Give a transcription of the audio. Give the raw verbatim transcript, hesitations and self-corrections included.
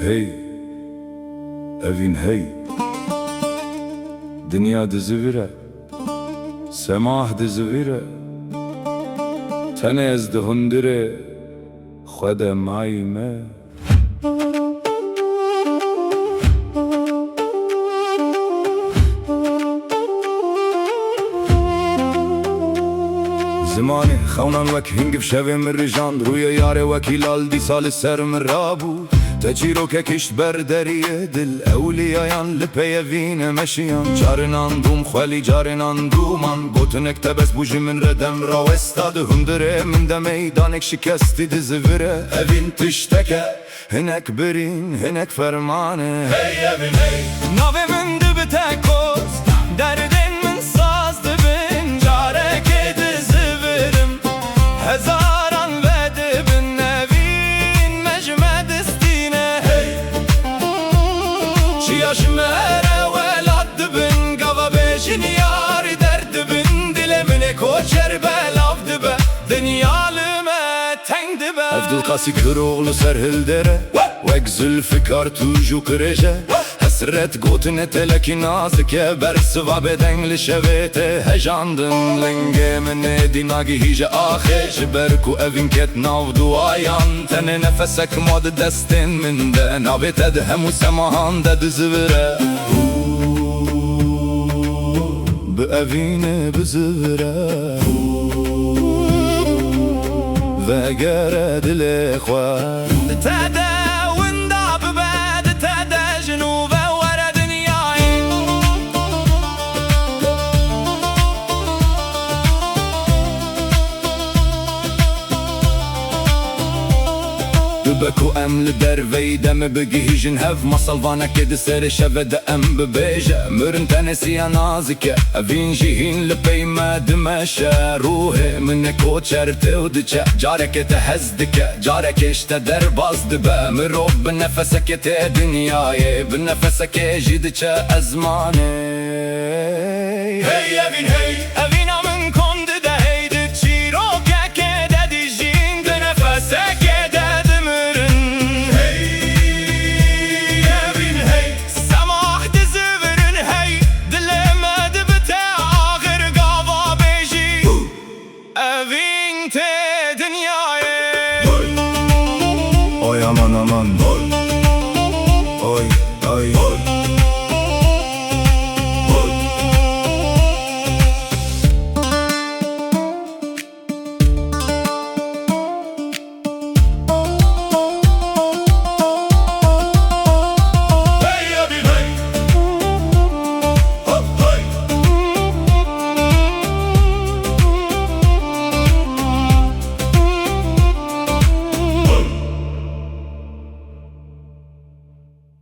Hey, evîn hey. Dinya dizivire, semah dizivire. Tenê ez di hundirê xwe de mayî me. Zimanê xewnan wek hingiv şevê min rijand, rûyê yarê wekî lal dîsa li ser min rabû. Te çîrokek hişt ber deriyê dil, ewliyayan li peyevîne meşiyan. Carinan dûm xwelî, carinan dûman, gotinek te bes bû ji min re dem rawesta. Di hundirê min de meydanek şikestî dizivire. Evîn tişteke hinek birîn, hinek ferman e. Hey, evîn hey. Navê min dibe Tekoz, derdên min saz dibin, carekê dizivirim. Hezaran vedibin, evîn me ji me distîne. Hey. Çiya ji me re welat dibin, gava bêjin yarî derd dibin, dilê min ê koçer belav dibe, dinya li me teng dibe. Ev dilqasî Kiroglu ser hildêre, wek Zulfikar tûj û kirêje. Hesret gotine telekî nazik e, ber siva bêdeng li şevê tê hejandin. Lingê min êdî nagihîje axê, ji ber ku evîn ket nav duwayan. Tenê nefesek ma di destên min de, navê te di hemû semahan de dizivire. Bi evînê bizivire. Vegere dilê xwe. Di te de winda bibe, di te de ji nû ve were dinyayê. Bibe ku em li derveyî demê bigihîjin hev, masalvanekê di serê şeve de em bibêje. Mirin tenê siya nazik e, evîn jî hîn li pey me dimeşe. Ruhê min ê koçer tê û diçe. Carekê te hez dike, carekê ji te derbas dibe. Mirov bi nefesekê tê dinyayê, bi nefesekê jî diçe ezmanê. Hey, evîn hey. Evîna min kom dide hey, di çîrokekê de dijîn, di nefesekê de dimirin. Hey, evîn hey. Semah dizivirin hey, dilê me dibe te axir gava bêjî. Evîn tê dinyayê. Oy aman aman.